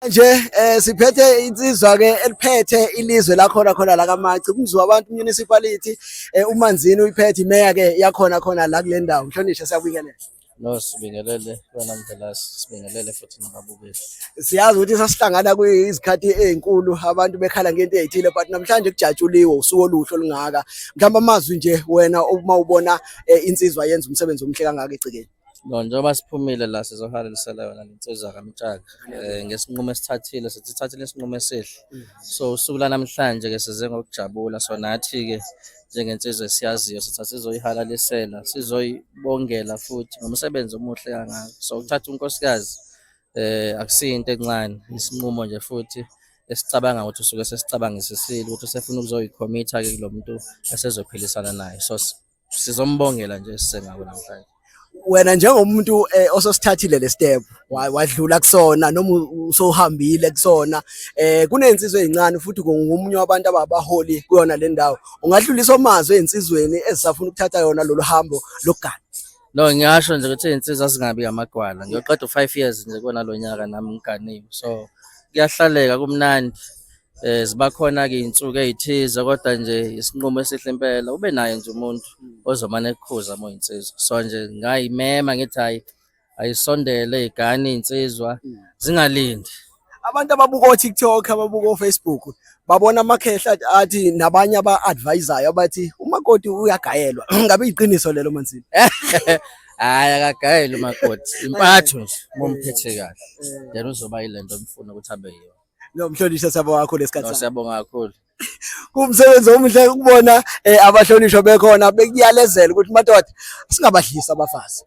Nje siphethe insizwa ke eliphethe ilizwe lakhona khona la kaMaci, umzi wabantu municipality, uManzini uyiphethe, imeya ke yakhona khona la kule ndawo. Mhlonishwa, siyabingelela. No, sibingelele wena Mvelase, sibingelele futhi nababukeli. Siyazi ukuthi sasihlangana kwizikhathi ezinkulu abantu bekhala ngento ezithile, but namhlanje kujatshuliwe, usuku oluhle olungaka. Mhlawumbe amazwi nje wena uma ubona insizwa yenza umsebenzi omuhle kangaka egcekeni. No, njengoba siphumile la sizohalalisela yona lensizwa kaMtshaka ngesinqumo esithathile, sithi sithathile isinqumo esihle. So usuku lanamhlanje ke size ngokujabula, so nathi ke njengensizwa esiyaziyo sithi asizoyihalalisela, sizoyibongela futhi ngomsebenzi omuhle kangaka. So ukuthatha unkosikazi akusiyo into encane, isinqumo nje futhi esicabanga ukuthi usuke sesicabangisisile ukuthi usefuna ukuzoyikhomitha ke kulo muntu esezophilisana naye. So sizombongela nje esisengako namhlanje. Wena njengomuntu ososithathile le step, wadlula kusona noma usohambile kusona, kunensizwe ezincane futhi kungumunye wabantu ababaholi kuyona le ndawo, ungadlulisa amazwi ezinsizweni ezisafuna ukuthatha yona lolu hambo lokugana? No, ngiyasho nje ukuthi iy'nsizwa zingabi amagwala. Ngiyoqeda u-5 years nje kona lo nyaka nami ngiganiwe, so kuyahlaleka, kumnandi. Ziba khona-ke iy'nsuku ey'thize, kodwa nje isinqumo esihle impela ube naye nje umuntu ozomane ekukhuza uma uyinsizwa. So nje ngayimema ngithi hhayi, ayisondele igane iy'nsizwa, zingalindi. Abantu ababuka o-TikTok, ababuka o-Facebook, babona amakhehla athi nabanye aba-advisayo abathi umakoti uyagayelwa. Ngabe iqiniso lelo, Manzini? Hhayi, akagayeli umakoti, impatho nje uma umphethe kahle, then uzoba yile nto omfuna ukuthi abe yiyo. No, mhlonishwa, siyabonga kakhulu lesikhathi No, sakho. Siyabonga kakhulu. Kumsebenzi omuhle ukubona abahlonishwa bekhona bekuyalezela ukuthi madoda singabadlisi abafazi.